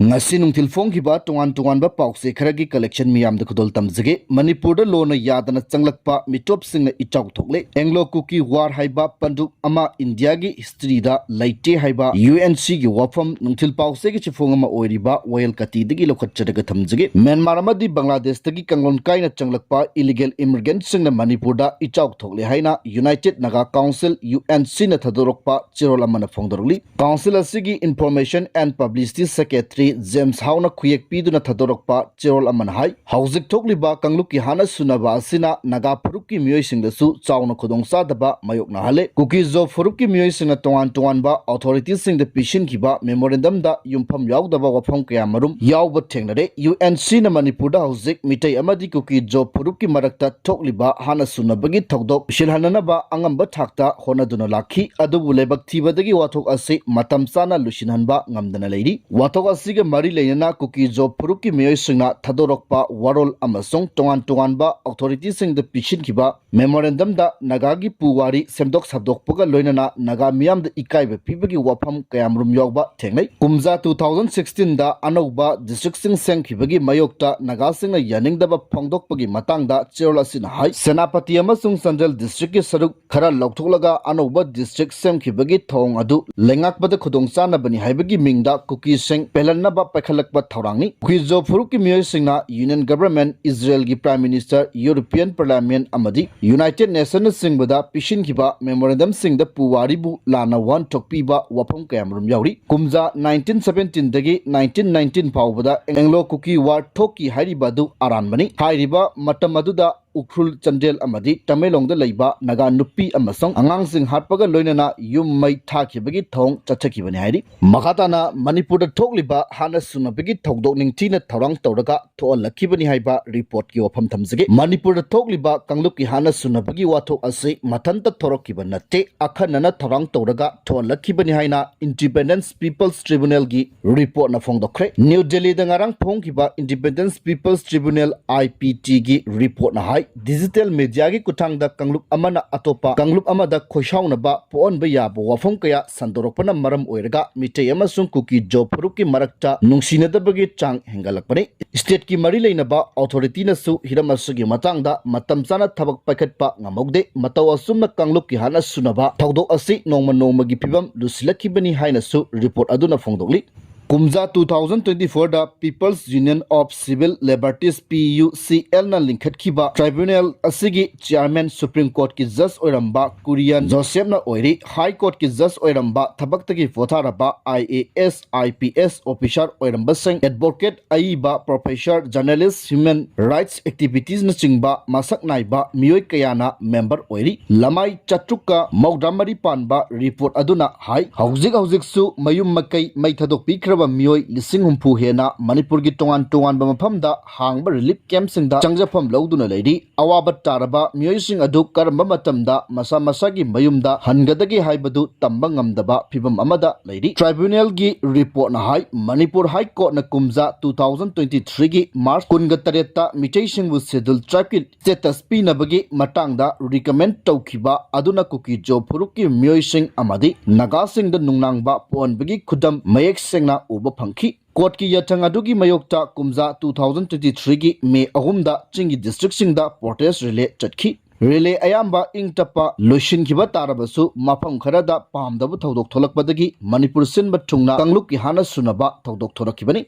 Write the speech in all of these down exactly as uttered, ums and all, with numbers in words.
ꯉꯁꯤ ꯅꯨꯡꯊꯤꯜ ꯐꯣꯡꯈꯤꯕ ꯇꯣꯉꯥꯟ ꯇꯣꯉꯥꯟꯕ ꯄꯥꯎꯆꯦ ꯈꯔꯒꯤ collection ꯃꯤꯌꯥꯝꯗ ꯈꯨꯗꯣꯜ ꯇꯝꯖꯒꯦ꯫ ꯃꯅꯤꯄꯨꯔꯗ ꯂꯣꯟꯅ ꯌꯥꯗꯅ ꯆꯪꯂꯛꯄ ꯃꯤꯇꯣꯞꯁꯤꯡꯅ ꯏꯆꯥꯎ ꯊꯣꯛꯂꯦ꯫ Anglo Kuki War ꯍꯥꯏꯕ ꯄꯟꯗꯨꯞ ꯑꯃ ꯏꯟꯗꯤꯌꯥꯒꯤ historyꯗ ꯂꯩꯇꯦ ꯍꯥꯏꯕ UNCꯒꯤ ꯋꯥꯐꯝ ꯅꯨꯡꯊꯤꯜ ꯄꯥꯎꯆꯦꯒꯤ ꯆꯤꯐꯣꯡ ꯑꯃ ꯑꯣꯏꯔꯤꯕ ꯋꯥꯌꯦꯜ ꯀꯥꯇꯤꯗꯒꯤ ꯂꯧꯈꯠꯆꯔꯒ ꯊꯝꯖꯒꯦ꯫ ꯃ꯭ꯌꯥꯟꯃꯥꯔ ꯑꯃꯗꯤ ꯕꯪꯒ꯭ꯂꯥꯗꯦꯁꯇꯒꯤ ꯀꯥꯡꯂꯣꯟ ꯀꯥꯏꯅ ꯆꯪꯂꯛꯄ illegal immigrantꯁꯤꯡꯅ ꯃꯅꯤꯄꯨꯔꯗ ꯏꯆꯥꯎ ꯊꯣꯛꯂꯦ ꯍꯥꯏꯅ United Naga Council, UNCꯅ ꯊꯥꯗꯣꯔꯛꯄ ꯆꯦꯔꯣꯜ ꯑꯃꯅ ꯐꯣꯡꯗꯣꯔꯛꯂꯤ꯫ Council ꯑꯁꯤꯒꯤ Information and Publicity Secretary James ꯍꯥꯎꯅ ꯈꯨꯌꯦꯛ ꯄꯤꯗꯨꯅ ꯊꯥꯗꯣꯔꯛꯄ ꯆꯦꯔꯣꯜ ꯑꯃꯅ ꯍꯥꯏ, ꯍꯧꯖꯤꯛ ꯊꯣꯛꯂꯤꯕ ꯀꯥꯡꯂꯨꯞꯀꯤ ꯍꯥꯠꯅ ꯁꯨꯅꯕ ꯑꯁꯤꯅ ꯅꯥꯒꯥ ꯐꯨꯔꯨꯞꯀꯤ ꯃꯤꯑꯣꯏꯁꯤꯡꯗꯁꯨ ꯆꯥꯎꯅ ꯈꯨꯗꯣꯡꯆꯥꯗꯕ ꯃꯥꯌꯣꯛꯅꯍꯜꯂꯦ꯫ ꯀꯨꯀꯤꯖꯣ ꯐꯨꯔꯨꯞꯀꯤ ꯃꯤꯑꯣꯏꯁꯤꯡꯅ ꯇꯣꯉꯥꯟ ꯇꯣꯉꯥꯟꯕ authorityꯁꯤꯡꯗ ꯄꯤꯁꯤꯟꯈꯤꯕ memorandumꯗ ꯌꯨꯝꯐꯝ ꯌꯥꯎꯗꯕ ꯋꯥꯐꯝ ꯀꯌꯥꯃꯔꯨꯝ ꯌꯥꯎꯕ ꯊꯦꯡꯅꯔꯦ꯫ UNCꯅ ꯃꯅꯤꯄꯨꯔꯗ ꯍꯧꯖꯤꯛ ꯃꯤꯇꯩ ꯑꯃꯗꯤ ꯀꯨꯀꯤꯖꯣ ꯐꯨꯔꯨꯞꯀꯤ ꯃꯔꯛꯇ ꯊꯣꯛꯂꯤꯕ ꯍꯥꯠꯅ ꯁꯨꯅꯕꯒꯤ ꯊꯧꯗꯣꯛ ꯁꯤꯜꯍꯟꯅꯅꯕ ꯑꯉꯝꯕ ꯊꯥꯛꯇ ꯍꯣꯠꯅꯗꯨꯅ ꯂꯥꯛꯈꯤ꯫ ꯑꯗꯨꯕꯨ ꯂꯥꯏꯕꯛ ꯊꯤꯕꯗꯒꯤ ꯋꯥꯊꯣꯛ ꯑꯁꯤ ꯃꯇꯝ ꯆꯥꯅ ꯂꯣꯏꯁꯤꯟꯍꯟꯕ ꯉꯝꯗꯅ ꯂꯩꯔꯤ꯫ ꯋꯥꯊꯣꯛ ꯑꯁꯤꯒ ꯃꯔꯤ ꯂꯩꯅꯅ ꯀꯨꯀꯤꯖꯣ ꯐꯨꯔꯨꯞꯀꯤ ꯃꯤꯑꯣꯏꯁꯤꯡꯅ ꯊꯥꯗꯣꯔꯛꯄ ꯋꯥꯔꯣꯜ ꯑꯃꯁꯨꯡ ꯇꯣꯉꯥꯟ ꯇꯣꯉꯥꯟꯕ authorityꯁꯤꯡꯗ ꯄꯤꯁꯤꯟꯈꯤꯕ memorandumꯗ ꯅꯥꯒꯥꯒꯤ ꯄꯨꯋꯥꯔꯤ ꯁꯦꯝꯗꯣꯛ ꯁꯥꯗꯣꯛꯄꯒ ꯂꯣꯏꯅꯅ ꯅꯥꯒꯥ ꯃꯤꯌꯥꯝꯗ ꯏꯀꯥꯏꯕ ꯄꯤꯕꯒꯤ ꯋꯥꯐꯝ ꯀꯌꯥꯃꯔꯨꯝ ꯌꯥꯎꯕ ꯊꯦꯡꯅꯩ꯫ ꯀꯨꯝꯖꯥ two thousand sixteenꯗ ꯑꯅꯧꯕ districtꯁꯤꯡ ꯁꯦꯝꯈꯤꯕꯒꯤ ꯃꯥꯌꯣꯛꯇ ꯅꯥꯒꯥꯁꯤꯡꯅ ꯌꯥꯅꯤꯡꯗꯕ ꯐꯣꯡꯗꯣꯛꯄꯒꯤ ꯃꯇꯥꯡꯗ ꯆꯦꯔꯣꯜ ꯑꯁꯤꯅ ꯍꯥꯏ, ꯁꯦꯅꯥꯄꯇꯤ ꯑꯃꯁꯨꯡ ꯆꯥꯟꯗꯦꯜ districtꯀꯤ ꯁꯔꯨꯛ ꯈꯔ ꯂꯧꯊꯣꯛꯂꯒ ꯑꯅꯧꯕ district ꯁꯦꯝꯈꯤꯕꯒꯤ ꯊꯧꯑꯣꯡ ꯑꯗꯨ ꯂꯩꯉꯥꯛꯄꯗ ꯈꯨꯗꯣꯡꯆꯥꯅꯕꯅꯤ ꯍꯥꯏꯕꯒꯤ ꯃꯤꯡꯗ ꯀꯨꯀꯤꯁꯤꯡ ꯄꯦꯜꯍꯟꯅꯕ ꯄꯥꯏꯈꯠꯂꯛꯄ ꯊꯧꯔꯥꯡꯅꯤ꯫ ꯀꯨꯀꯤꯖꯣ ꯐꯨꯔꯨꯞꯀꯤ ꯃꯤꯑꯣꯏꯁꯤꯡꯅ Union Government, Israelꯒꯤ Prime Minister, European Parliament ꯑꯃꯗꯤ United Nationꯅꯆꯤꯡꯕꯗ ꯄꯤꯁꯤꯟꯈꯤꯕ memorandumꯁꯤꯡꯗ ꯄꯨꯋꯥꯔꯤꯕꯨ ꯂꯥꯟꯅ ꯋꯥꯍꯟꯊꯣꯛ ꯄꯤꯕ ꯋꯥꯐꯝ ꯀꯌꯥꯃꯔꯨꯝ ꯌꯥꯎꯔꯤ꯫ ꯀꯨꯝꯖꯥ nineteen seventeen ꯗꯒꯤ nineteen nineteen ꯐꯥꯎꯕꯗ Anglo Kuki War ꯊꯣꯛꯈꯤ ꯍꯥꯏꯔꯤꯕ ꯑꯗꯨ ꯑꯔꯥꯟꯕꯅꯤ꯫ ꯍꯥꯏꯔꯤꯕ ꯃꯇꯝ ꯑꯗꯨꯗ ꯎꯈ꯭ꯔꯨꯜ, ꯆꯥꯟꯗꯦꯜ ꯑꯃꯗꯤ ꯇꯃꯦꯡꯂꯣꯡꯗ ꯂꯩꯕ ꯅꯥꯒꯥ ꯅꯨꯄꯤ ꯑꯃꯁꯨꯡ ꯑꯉꯥꯡꯁꯤꯡ ꯍꯥꯠꯄꯒ ꯂꯣꯏꯅꯅ ꯌꯨꯝ ꯃꯩ ꯊꯥꯈꯤꯕꯒꯤ ꯊꯧꯑꯣꯡ ꯆꯠꯊꯈꯤꯕꯅꯤ ꯍꯥꯏꯔꯤ꯫ ꯃꯈꯥ ꯇꯥꯅ ꯃꯅꯤꯄꯨꯔꯗ ꯊꯣꯛꯂꯤꯕ ꯍꯥꯠꯅ ꯁꯨꯅꯕꯒꯤ ꯊꯧꯗꯣꯛ ꯅꯤꯡꯊꯤꯅ ꯊꯧꯔꯥꯡ ꯇꯧꯔꯒ ꯊꯣꯛꯍꯜꯂꯛꯈꯤꯕꯅꯤ ꯍꯥꯏꯕ reportꯀꯤ ꯋꯥꯐꯝ ꯊꯝꯖꯒꯦ꯫ ꯃꯅꯤꯄꯨꯔꯗ ꯊꯣꯛꯂꯤꯕ ꯀꯥꯡꯂꯨꯞꯀꯤ ꯍꯥꯠꯅ ꯁꯨꯅꯕꯒꯤ ꯋꯥꯊꯣꯛ ꯑꯁꯤ ꯃꯊꯟꯇ ꯊꯣꯔꯛꯈꯤꯕ ꯅꯠꯇꯦ, ꯑꯈꯟꯅꯅ ꯊꯧꯔꯥꯡ ꯇꯧꯔꯒ ꯊꯣꯛꯍꯜꯂꯛꯈꯤꯕꯅꯤ ꯍꯥꯏꯅ Independence People's Tribunalꯒꯤ reportꯅ ꯐꯣꯡꯗꯣꯛꯈ꯭ꯔꯦ꯫ ꯅ꯭ꯌꯨ ꯗꯦꯜꯂꯤꯗ ꯉꯔꯥꯡ ꯐꯣꯡꯈꯤꯕ Independence People's Tribunal, IPTꯒꯤ reportꯅ ꯍꯥꯏ, ꯗꯤꯖꯤꯇꯦꯜ ꯃꯦꯗꯤꯌꯥꯒꯤ ꯈꯨꯠꯊꯥꯡꯗ ꯀꯥꯡꯂꯨꯞ ꯑꯃꯅ ꯑꯇꯣꯞꯄ ꯀꯥꯡꯂꯨꯞ ꯑꯃꯗ ꯈꯣꯏꯁꯥꯎꯅꯕ ꯄꯣꯛꯍꯟꯕ ꯌꯥꯕ ꯋꯥꯐꯝ ꯀꯌꯥ ꯁꯟꯗꯣꯔꯛꯄꯅ ꯃꯔꯝ ꯑꯣꯏꯔꯒ ꯃꯤꯇꯩ ꯑꯃꯁꯨꯡ ꯀꯨꯀꯤ ꯖꯣ ꯐꯨꯔꯨꯞꯀꯤ ꯃꯔꯛꯇ ꯅꯨꯡꯁꯤꯅꯗꯕꯒꯤ ꯆꯥꯡ ꯍꯦꯟꯒꯠꯂꯛꯄꯅꯤ꯫ ꯁ꯭ꯇꯦꯠꯀꯤ ꯃꯔꯤ ꯂꯩꯅꯕ ꯑꯣꯊꯣꯔꯤꯇꯤꯅꯁꯨ ꯍꯤꯔꯝ ꯑꯁꯤꯒꯤ ꯃꯇꯥꯡꯗ ꯃꯇꯝ ꯆꯥꯅ ꯊꯕꯛ ꯄꯥꯏꯈꯠꯄ ꯉꯝꯍꯧꯗꯦ꯫ ꯃꯇꯧ ꯑꯁꯨꯝꯅ ꯀꯥꯡꯂꯨꯞꯀꯤ ꯍꯥꯠꯅ ꯁꯨꯅꯕ ꯊꯧꯗꯣꯛ ꯑꯁꯤ ꯅꯣꯡꯃ ꯅꯣꯡꯃꯒꯤ ꯐꯤꯕꯝ ꯂꯨꯁꯤꯜꯂꯛꯈꯤꯕꯅꯤ ꯍꯥꯏꯅꯁꯨ ꯔꯤꯄꯣꯔꯠ ꯑꯗꯨꯅ ꯐꯣꯡꯗꯣꯛꯂꯤ꯫ ꯀꯨꯝꯖꯥ two thousand twenty fourꯗ People's Union of Civil Liberties, P U C L ꯅ ꯂꯤꯡꯈꯠꯈꯤꯕ ꯇ꯭ꯔꯥꯏꯕ꯭ꯌꯨꯅꯦꯜ ꯑꯁꯤꯒꯤ ꯆꯤꯌꯥꯔꯃꯦꯟ ꯁꯨꯄ꯭ꯔꯤꯝ ꯀꯣꯔꯠꯀꯤ ꯖꯖ ꯑꯣꯏꯔꯝꯕ ꯀꯨꯔꯤꯌꯟ ꯖꯣꯁꯦꯐꯅ ꯑꯣꯏꯔꯤ꯫ ꯍꯥꯏ ꯀꯣꯔꯠꯀꯤ ꯖꯖ ꯑꯣꯏꯔꯝꯕ ꯊꯕꯛꯇꯒꯤ ꯄꯣꯊꯥꯔꯕ I A S, I P S officer ꯑꯣꯏꯔꯝꯕꯁꯤꯡ, ꯑꯦꯗꯚꯣꯀꯦꯠ, ꯑꯏꯕ, ꯄ꯭ꯔꯣꯐꯦꯁꯔ, ꯖꯔꯅꯦꯂꯤꯁ, ꯍ꯭ꯌꯨꯃꯦꯟ ꯔꯥꯏꯠꯁ ꯑꯦꯛꯇꯤꯚꯤꯇꯤꯁꯅꯆꯤꯡꯕ ꯃꯁꯛ ꯅꯥꯏꯕ ꯃꯤꯑꯣꯏ ꯀꯌꯥꯅ ꯃꯦꯝꯕꯔ ꯑꯣꯏꯔꯤ꯫ ꯂꯃꯥꯏ ꯆꯥꯇ꯭ꯔꯨꯛꯀ ꯃꯧꯗ꯭ꯔꯥ ꯃꯔꯤ ꯄꯥꯟꯕ ꯔꯤꯄꯣꯔꯠ ꯑꯗꯨꯅ ꯍꯥꯏ, ꯍꯧꯖꯤꯛ ꯍꯧꯖꯤꯛꯁꯨ ꯃꯌꯨꯝ ꯃꯀꯩ ꯃꯩ ꯊꯥꯗꯣꯛꯄꯤꯈ꯭ꯔꯕ ꯃꯤꯑꯣꯏ ꯂꯤꯁꯤꯡ ꯍꯨꯝꯐꯨ ꯍꯦꯟꯅ ꯃꯅꯤꯄꯨꯔꯒꯤ ꯇꯣꯉꯥꯟ ꯇꯣꯉꯥꯟꯕ ꯃꯐꯝꯗ ꯍꯥꯡꯕ ꯔꯤꯂꯤꯐ ꯀꯦꯝꯞꯁꯤꯡꯗ ꯆꯪꯖꯐꯝ ꯂꯧꯗꯨꯅ ꯂꯩꯔꯤ꯫ ꯑꯋꯥꯕ ꯇꯥꯔꯕ ꯃꯤꯑꯣꯏꯁꯤꯡ ꯑꯗꯨ ꯀꯔꯝꯕ ꯃꯇꯝꯗ ꯃꯁꯥ ꯃꯁꯥꯒꯤ ꯃꯌꯨꯝꯗ ꯍꯟꯒꯗꯒꯦ ꯍꯥꯏꯕꯗꯨ ꯇꯝꯕ ꯉꯝꯗꯕ ꯐꯤꯕꯝ ꯑꯃꯗ ꯂꯩꯔꯤ꯫ ꯇ꯭ꯔꯥꯏꯕ꯭ꯌꯨꯅꯦꯜꯒꯤ ꯔꯤꯄꯣꯔꯠꯅ ꯍꯥꯏ, ꯃꯅꯤꯄꯨꯔ ꯍꯥꯏ ꯀꯣꯔꯠꯅ ꯀꯨꯝꯖꯥ two thousand twenty threeꯒꯤ ꯃꯥꯔꯆ ꯀꯨꯟꯒ ꯇꯔꯦꯠꯇ ꯃꯤꯇꯩꯁꯤꯡꯕꯨ ꯁꯦꯗꯨꯜ ꯇ꯭ꯔꯥꯏꯕꯀꯤ ꯁ꯭ꯇꯦꯇꯁ ꯄꯤꯅꯕꯒꯤ ꯃꯇꯥꯡꯗ ꯔꯤꯀꯃꯦꯟ ꯇꯧꯈꯤꯕ ꯑꯗꯨꯅ ꯀꯨꯀꯤ ꯖꯣ ꯐꯨꯔꯨꯞꯀꯤ ꯃꯤꯑꯣꯏꯁꯤꯡ ꯑꯃꯗꯤ ꯅꯥꯒꯥꯁꯤꯡꯗ ꯅꯨꯡꯅꯥꯡꯕ ꯄꯣꯛꯍꯟꯕꯒꯤ ꯈꯨꯗꯝ ꯃꯌꯦꯛ ꯁꯦꯡꯅ ꯎꯕ ꯐꯪꯈꯤ꯫ ꯀꯣꯔꯠꯀꯤ ꯌꯥꯊꯪ ꯑꯗꯨꯒꯤ ꯃꯥꯌꯣꯛꯇ ꯀꯨꯝꯖꯥ two thousand twenty threeꯒꯤ ꯃꯦ ꯑꯍꯨꯝꯗ ꯆꯤꯡꯒꯤ ꯗꯤꯁꯇ꯭ꯔꯤꯛꯁꯤꯡꯗ ꯄ꯭ꯔꯣꯇꯦꯁ ꯔꯤꯂꯦ ꯆꯠꯈꯤ꯫ ꯔꯤꯂꯦ ꯑꯌꯥꯝꯕ ꯏꯪ ꯇꯞꯄ ꯂꯣꯏꯁꯤꯟꯈꯤꯕ ꯇꯥꯔꯕꯁꯨ ꯃꯐꯝ ꯈꯔꯗ ꯄꯥꯝꯗꯕ ꯊꯧꯗꯣꯛ ꯊꯣꯛꯂꯛꯄꯗꯒꯤ ꯃꯅꯤꯄꯨꯔ ꯁꯤꯟꯕ ꯊꯨꯡꯅ ꯀꯥꯡꯂꯨꯞꯀꯤ ꯍꯥꯠꯅ ꯁꯨꯅꯕ ꯊꯧꯗꯣꯛ ꯊꯣꯔꯛꯈꯤꯕꯅꯤ꯫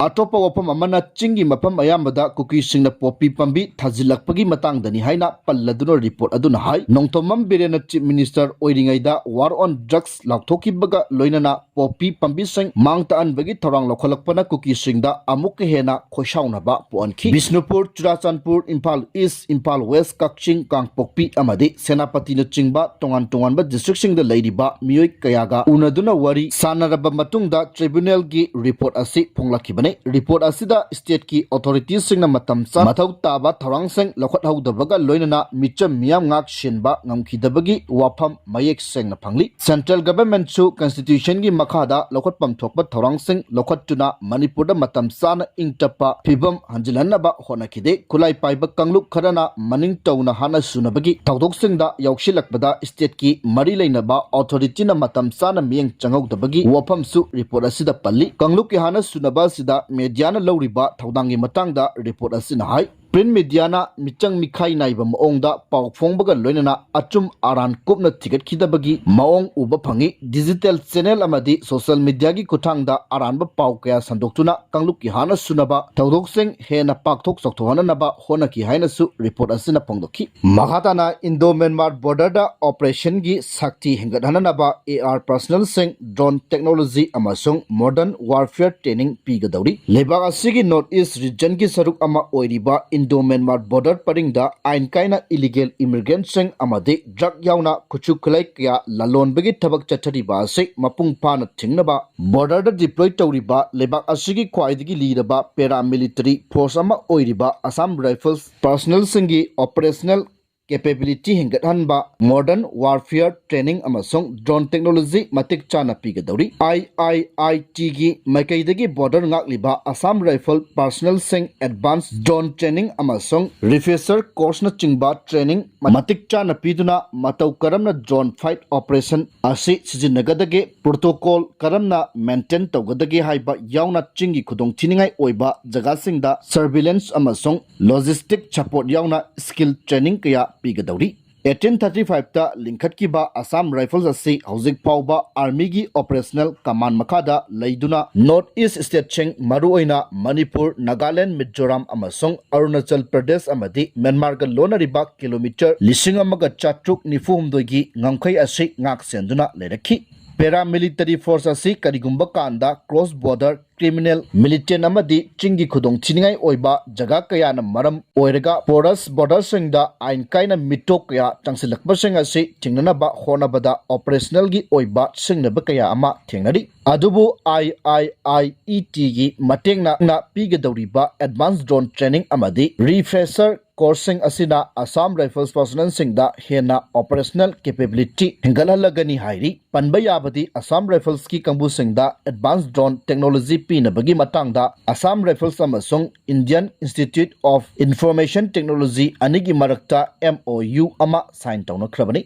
ꯑꯇꯣꯞꯄ ꯋꯥꯐꯝ ꯑꯃꯅ ꯆꯤꯡꯒꯤ ꯃꯐꯝ ꯑꯌꯥꯝꯕꯗ ꯀꯨꯀꯤꯁꯤꯡꯅ ꯄꯣꯄꯤ ꯄꯥꯝꯕꯤ ꯊꯥꯖꯤꯜꯂꯛꯄꯒꯤ ꯃꯇꯥꯡꯗꯅꯤ ꯍꯥꯏꯅ ꯄꯜꯂꯗꯨꯅ ꯔꯤꯄꯣꯔꯠ ꯑꯗꯨꯅ ꯍꯥꯏ꯫ ꯅꯣꯡꯊꯣꯝꯕꯝ ꯕꯤꯔꯦꯟꯅ ꯆꯤꯐ ꯃꯤꯅꯤꯁꯇꯔ ꯑꯣꯏꯔꯤꯉꯩꯗ War on Drugs ꯂꯥꯎꯊꯣꯛꯈꯤꯕꯒ ꯂꯣꯏꯅꯅ ꯄꯣꯄꯤ ꯄꯥꯝꯕꯤꯁꯤꯡ ꯃꯥꯡ ꯇꯥꯛꯍꯟꯕꯒꯤ ꯊꯧꯔꯥꯡ ꯂꯧꯈꯠꯂꯛꯄꯅ ꯀꯨꯀꯤꯁꯤꯡꯗ ꯑꯃꯨꯛꯀ ꯍꯦꯟꯅ ꯈꯣꯏꯁꯥꯎꯅꯕ ꯄꯣꯛꯍꯟꯈꯤ꯫ ꯕꯤꯁꯅꯨꯄꯨꯔ, ꯆꯨꯔꯥꯆꯥꯟꯄꯨꯔ, ꯏꯝꯐꯥꯜ ꯏꯁ, ꯏꯝꯐꯥꯜ ꯋꯦꯁ, ꯀꯛꯆꯤꯡ, ꯀꯥꯡꯄꯣꯛꯄꯤ ꯑꯃꯗꯤ ꯁꯦꯅꯥꯄꯇꯤꯅꯆꯤꯡꯕ ꯇꯣꯉꯥꯟ ꯇꯣꯉꯥꯟꯕ ꯗꯤꯁꯇ꯭ꯔꯤꯛꯁꯤꯡꯗ ꯂꯩꯔꯤꯕ ꯃꯤꯑꯣꯏ ꯀꯌꯥꯒ ꯎꯅꯗꯨꯅ ꯋꯥꯔꯤ ꯁꯥꯟꯅꯔꯕ ꯃꯇꯨꯡꯗ ꯇ꯭ꯔꯤꯕ꯭ꯌꯨꯅꯦꯜꯒꯤ ꯔꯤꯄꯣꯔꯠ ꯑꯁꯤ ꯐꯣꯡꯂꯛꯈꯤꯕꯅꯤ꯫ ꯔꯤꯄꯣꯔꯠ ꯑꯁꯤꯗ ꯁ꯭ꯇꯦꯠꯀꯤ ꯑꯣꯊꯣꯔꯤꯇꯤꯁꯤꯡꯅ ꯃꯇꯝ ꯆꯥꯅ ꯃꯊꯧ ꯇꯥꯕ ꯊꯧꯔꯥꯡꯁꯤꯡ ꯂꯧꯈꯠꯍꯧꯗꯕꯒ ꯂꯣꯏꯅꯅ ꯃꯤꯆꯝ ꯃꯤꯌꯥꯝ ꯉꯥꯛ ꯁꯦꯟꯕ ꯉꯝꯈꯤꯗꯕꯒꯤ ꯋꯥꯐꯝ ꯃꯌꯦꯛ ꯁꯦꯡꯅ ꯐꯪꯂꯤ꯫ ꯁꯦꯟꯇ꯭ꯔꯦꯜ ꯒꯚꯔꯟꯃꯦꯟꯠꯁꯨ ꯀꯟꯁꯇꯤꯇ꯭ꯌꯨꯁꯟꯒꯤ ꯃꯈꯥꯗ ꯂꯧꯈꯠꯐꯝ ꯊꯣꯛꯄ ꯊꯧꯔꯥꯡꯁꯤꯡ ꯂꯧꯈꯠꯇꯨꯅ ꯃꯅꯤꯄꯨꯔꯗ ꯃꯇꯝ ꯆꯥꯅ ꯏꯪ ꯇꯞꯄ ꯐꯤꯕꯝ ꯍꯟꯖꯤꯜꯍꯟꯅꯕ ꯍꯣꯠꯅꯈꯤꯗꯦ꯫ ꯈꯨꯠꯂꯥꯏ ꯄꯥꯏꯕ ꯀꯥꯡꯂꯨꯞ ꯈꯔꯅ ꯃꯅꯤꯡ ꯇꯧꯅ ꯍꯥꯟꯅ ꯁꯨꯅꯕꯒꯤ ꯊꯧꯗꯣꯛꯁꯤꯡꯗ ꯌꯥꯎꯁꯤꯜꯂꯛꯄꯗ ꯁ꯭ꯇꯦꯠꯀꯤ ꯃꯔꯤ ꯂꯩꯅꯕ ꯑꯣꯊꯣꯔꯤꯇꯤꯅ ꯃꯇꯝ ꯆꯥꯅ ꯃꯤꯠꯌꯦꯡ ꯆꯪꯍꯧꯗꯕꯒꯤ ꯋꯥꯐꯝꯁꯨ ꯔꯤꯄꯣꯔꯠ ꯑꯁꯤꯗ ꯄꯜꯂꯤ꯫ ꯀꯥꯡꯂꯨꯞꯀꯤ ꯍꯥꯟꯅ ꯁꯨꯅꯕ ꯑꯁꯤꯗ ꯃꯦꯗꯤꯌꯥꯅ ꯂꯧꯔꯤꯕ ꯊꯧꯗꯥꯡꯒꯤ ꯃꯇꯥꯡꯗ ꯔꯤꯄꯣꯔꯠ ꯑꯁꯤꯅ ꯍꯥꯏ, ꯄ꯭ꯔꯤꯟꯠ ꯃꯦꯗꯤꯌꯥꯅ ꯃꯤꯆꯪ ꯃꯤꯈꯥꯏ ꯅꯥꯏꯕ ꯃꯑꯣꯡꯗ ꯄꯥꯎ ꯐꯣꯡꯕꯒ ꯂꯣꯏꯅꯅ ꯑꯆꯨꯝ ꯑꯔꯥꯟ ꯀꯨꯞꯅ ꯊꯤꯒꯠꯈꯤꯗꯕꯒꯤ ꯃꯑꯣꯡ ꯎꯕ ꯐꯪꯉꯤ꯫ ꯗꯤꯖꯤꯇꯦꯜ ꯆꯦꯅꯦꯜ ꯑꯃꯗꯤ ꯁꯣꯁꯤꯌꯦꯜ ꯃꯦꯗꯤꯌꯥꯒꯤ ꯈꯨꯠꯊꯥꯡꯗ ꯑꯔꯥꯟꯕ ꯄꯥꯎ ꯀꯌꯥ ꯁꯟꯗꯣꯛꯇꯨꯅ ꯀꯥꯡꯂꯨꯞꯀꯤ ꯍꯥꯟꯅ ꯁꯨꯅꯕ ꯊꯧꯗꯣꯛꯁꯤꯡ ꯍꯦꯟꯅ ꯄꯥꯛꯊꯣꯛ ꯆꯥꯎꯊꯣꯛꯍꯟꯅꯕ ꯍꯣꯠꯅꯈꯤ ꯍꯥꯏꯅꯁꯨ ꯔꯤꯄꯣꯔꯠ ꯑꯁꯤꯅ ꯐꯣꯡꯗꯣꯛꯈꯤ꯫ ꯃꯈꯥ ꯇꯥꯅ ꯏꯟꯗꯣ ꯃ꯭ꯌꯥꯟꯃꯥꯔ ꯕꯣꯔꯗꯔꯗ ꯑꯣꯄꯔꯦꯁꯟꯒꯤ ꯁꯛꯇꯤ ꯍꯦꯟꯒꯠꯍꯟꯅꯕ ꯑꯦ ꯑꯥꯔ ꯄꯔꯁꯅꯦꯜꯁꯤꯡ, ꯗ꯭ꯔꯣꯟ ꯇꯦꯛꯅꯣꯂꯣꯖꯤ ꯑꯃꯁꯨꯡ ꯃꯣꯗꯔꯟ ꯋꯥꯔꯐꯤꯌꯔ ꯇ꯭ꯔꯦꯅꯤꯡ ꯄꯤꯒꯗꯧꯔꯤ꯫ ꯂꯩꯕꯥꯛ ꯑꯁꯤꯒꯤ ꯅꯣꯔꯠ ꯏꯁ ꯔꯤꯖꯟꯒꯤ ꯁꯔꯨꯛ ꯑꯃ ꯑꯣꯏꯔꯤꯕ ꯏꯟꯗꯣ ꯃ꯭ꯌꯥꯟꯃꯥꯔ ꯕꯣꯔꯗꯔ ꯄꯔꯤꯡꯗ ꯑꯥꯏꯟ ꯀꯥꯏꯅ ꯏꯂꯤꯒꯦꯜ ꯏꯃꯤꯒ꯭ꯔꯦꯟꯠꯁꯤꯡ ꯑꯃꯗꯤ ꯗ꯭ꯔꯒ ꯌꯥꯎꯅ ꯈꯨꯠꯁꯨ ꯈꯨꯠꯂꯥꯏ ꯀꯌꯥ ꯂꯂꯣꯟꯕꯒꯤ ꯊꯕꯛ ꯆꯠꯊꯔꯤꯕ ꯑꯁꯤ ꯃꯄꯨꯡ ꯐꯥꯅ ꯊꯤꯡꯅꯕ ꯕꯣꯔꯗꯔꯗ ꯗꯤꯄ꯭ꯂꯣꯏ ꯇꯧꯔꯤꯕ ꯂꯩꯕꯥꯛ ꯑꯁꯤꯒꯤ ꯈ꯭ꯋꯥꯏꯗꯒꯤ ꯂꯤꯔꯕ ꯄꯦꯔꯥꯃꯤꯂꯤꯇꯔꯤ ꯐꯣꯔꯁ ꯑꯃ ꯑꯣꯏꯔꯤꯕ ꯑꯁꯥꯝ ꯔꯥꯏꯐꯜꯁ ꯄꯔꯁꯅꯦꯜꯁꯤꯡꯒꯤ ꯑꯣꯄꯔꯦꯁꯅꯦꯜ ꯀꯦꯄꯦꯕꯤꯂꯤꯇꯤ ꯍꯦꯟꯒꯠꯍꯟꯕ, ꯃꯣꯗꯔꯟ ꯋꯥꯔꯐꯤꯌꯔ ꯇ꯭ꯔꯦꯅꯤꯡ ꯑꯃꯁꯨꯡ ꯗ꯭ꯔꯣꯟ ꯇꯦꯛꯅꯣꯂꯣꯖꯤ ꯃꯇꯤꯛ ꯆꯥꯅ ꯄꯤꯒꯗꯧꯔꯤ꯫ ꯑꯥꯏ ꯑꯥꯏ ꯑꯥꯏ ꯇꯤꯒꯤ ꯃꯥꯏꯀꯩꯗꯒꯤ ꯕꯣꯔꯗꯔ ꯉꯥꯛꯂꯤꯕ ꯑꯁꯥꯝ ꯔꯥꯏꯐꯜ ꯄꯔꯁꯅꯦꯜꯁꯤꯡ ꯑꯦꯗꯚꯥꯟꯁ ꯗ꯭ꯔꯣꯟ ꯇ꯭ꯔꯦꯅꯤꯡ ꯑꯃꯁꯨꯡ ꯔꯤꯐ꯭ꯔꯦꯁꯔ ꯀꯣꯔꯁꯅꯆꯤꯡꯕ ꯇ꯭ꯔꯦꯅꯤꯡ ꯃꯇꯤꯛ ꯆꯥꯅ ꯄꯤꯗꯨꯅ ꯃꯇꯧ ꯀꯔꯝꯅ ꯗ꯭ꯔꯣꯟ ꯐꯥꯏꯠ ꯑꯣꯄꯔꯦꯁꯟ ꯑꯁꯤ ꯁꯤꯖꯤꯟꯅꯒꯗꯒꯦ, ꯄ꯭ꯔꯣꯇꯣꯀꯣꯜ ꯀꯔꯝꯅ ꯃꯦꯟꯇꯦꯟ ꯇꯧꯒꯗꯒꯦ ꯍꯥꯏꯕ ꯌꯥꯎꯅ ꯆꯤꯡꯒꯤ ꯈꯨꯗꯣꯡꯊꯤꯅꯤꯡꯉꯥꯏ ꯑꯣꯏꯕ ꯖꯒꯥꯁꯤꯡꯗ ꯁꯔꯚꯤꯂꯦꯟꯁ ꯑꯃꯁꯨꯡ ꯂꯣꯖꯤꯁꯇꯤꯛ ꯁꯄꯣꯔꯠ ꯌꯥꯎꯅ ꯁ꯭ꯀꯤꯜ ꯇ꯭ꯔꯦꯅꯤꯡ ꯀꯌꯥ ꯄꯤꯒꯗꯧꯔꯤ꯫ ꯑꯩꯠꯇꯤꯟ ꯊꯥꯔꯇꯤ ꯐꯥꯏꯚꯇ ꯂꯤꯡꯈꯠꯈꯤꯕ ꯑꯁꯥꯝ ꯔꯥꯏꯐꯜꯁ ꯑꯁꯤ ꯍꯧꯖꯤꯛ ꯐꯥꯎꯕ ꯑꯥꯔꯃꯤꯒꯤ ꯑꯣꯄꯔꯦꯁꯅꯦꯜ ꯀꯃꯥꯟ ꯃꯈꯥꯗ ꯂꯩꯗꯨꯅ ꯅꯣꯔꯠ ꯏꯁ ꯁ꯭ꯇꯦꯠꯁꯤꯡ, ꯃꯔꯨꯑꯣꯏꯅ ꯃꯅꯤꯄꯨꯔ, ꯅꯥꯒꯥꯂꯦꯟ, ꯃꯤꯖꯣꯔꯥꯝ ꯑꯃꯁꯨꯡ ꯑꯔꯨꯅꯥꯆꯜ ꯄ꯭ꯔꯗꯦꯁ ꯑꯃꯗꯤ ꯃ꯭ꯌꯥꯟꯃꯥꯔꯒ ꯂꯣꯟꯅꯔꯤꯕ ꯀꯤꯂꯣꯃꯤꯇꯔ ꯂꯤꯁꯤꯡ ꯑꯃꯒ ꯆꯥꯇ꯭ꯔꯨꯛ ꯅꯤꯐꯨ ꯍꯨꯝꯗꯣꯏꯒꯤ ꯉꯝꯈꯩ ꯑꯁꯤ ꯉꯥꯛ ꯁꯦꯟꯗꯨꯅ ꯂꯩꯔꯛꯈꯤ꯫ ꯄꯦꯔꯥꯃꯤꯂꯤꯇꯔꯤ ꯐꯣꯔꯁ ꯑꯁꯤ ꯀꯔꯤꯒꯨꯝꯕ ꯀꯥꯟꯗ ꯀ꯭ꯔꯣꯁ ꯕꯣꯔꯗꯔ ꯀ꯭ꯔꯤꯃꯤꯅꯦꯜ, ꯃꯤꯂꯤꯇꯦꯟ ꯑꯃꯗꯤ ꯆꯤꯡꯒꯤ ꯈꯨꯗꯣꯡꯊꯤꯅꯤꯡꯉꯥꯏ ꯑꯣꯏꯕ ꯖꯒꯥ ꯀꯌꯥꯅ ꯃꯔꯝ ꯑꯣꯏꯔꯒ ꯄꯣꯔꯁ ꯕꯣꯔꯗꯔꯁꯤꯡꯗ ꯑꯥꯏꯟ ꯀꯥꯏꯅ ꯃꯤꯇꯣꯛ ꯀꯌꯥ ꯆꯪꯁꯤꯜꯂꯛꯄꯁꯤꯡ ꯑꯁꯤ ꯊꯤꯡꯅꯅꯕ ꯍꯣꯠꯅꯕꯗ ꯑꯣꯄꯔꯦꯁꯅꯦꯜꯒꯤ ꯑꯣꯏꯕ ꯁꯤꯡꯅꯕ ꯀꯌꯥ ꯑꯃ ꯊꯦꯡꯅꯔꯤ꯫ ꯑꯗꯨꯕꯨ ꯑꯥꯏ ꯑꯥꯏ ꯑꯥꯏ ꯏ ꯇꯤꯒꯤ ꯃꯇꯦꯡꯅ ꯄꯤꯒꯗꯧꯔꯤꯕ ꯑꯦꯗꯚꯥꯟꯁ ꯗ꯭ꯔꯣꯟ ꯇ꯭ꯔꯦꯅꯤꯡ ꯑꯃꯗꯤ ꯔꯤꯐ꯭ꯔꯦꯁꯔ ꯀꯣꯔꯁꯁꯤꯡ ꯑꯁꯤꯅ ꯑꯁꯥꯝ ꯔꯥꯏꯐꯜꯁ ꯄꯔꯁꯣꯅꯦꯜꯁꯤꯡꯗ ꯍꯦꯟꯅ ꯑꯣꯄꯔꯦꯁꯅꯦꯜ ꯀꯦꯄꯦꯕꯤꯂꯤꯇꯤ ꯍꯦꯟꯒꯠꯍꯜꯂꯒꯅꯤ ꯍꯥꯏꯔꯤ꯫ ꯄꯟꯕ ꯌꯥꯕꯗꯤ ꯑꯁꯥꯝ ꯔꯥꯏꯐꯜꯁꯀꯤ ꯀꯥꯡꯕꯨꯁꯤꯡꯗ ꯑꯦꯗꯚꯥꯟꯁ ꯗ꯭ꯔꯣꯟ ꯇꯦꯛꯅꯣꯂꯣꯖꯤ ꯄꯤꯅꯕꯒꯤ ꯃꯇꯥꯡꯗ ꯑꯁꯥꯝ ꯔꯥꯏꯐꯜꯁ ꯑꯃꯁꯨꯡ Indian institute of information technology ꯑꯅꯤꯒꯤ ꯃꯔꯛꯇ ꯑꯦꯝ ꯑꯣ ꯌꯨ ꯑꯃ ꯁꯥꯏꯟ ꯇꯧꯅꯈ꯭ꯔꯕꯅꯤ꯫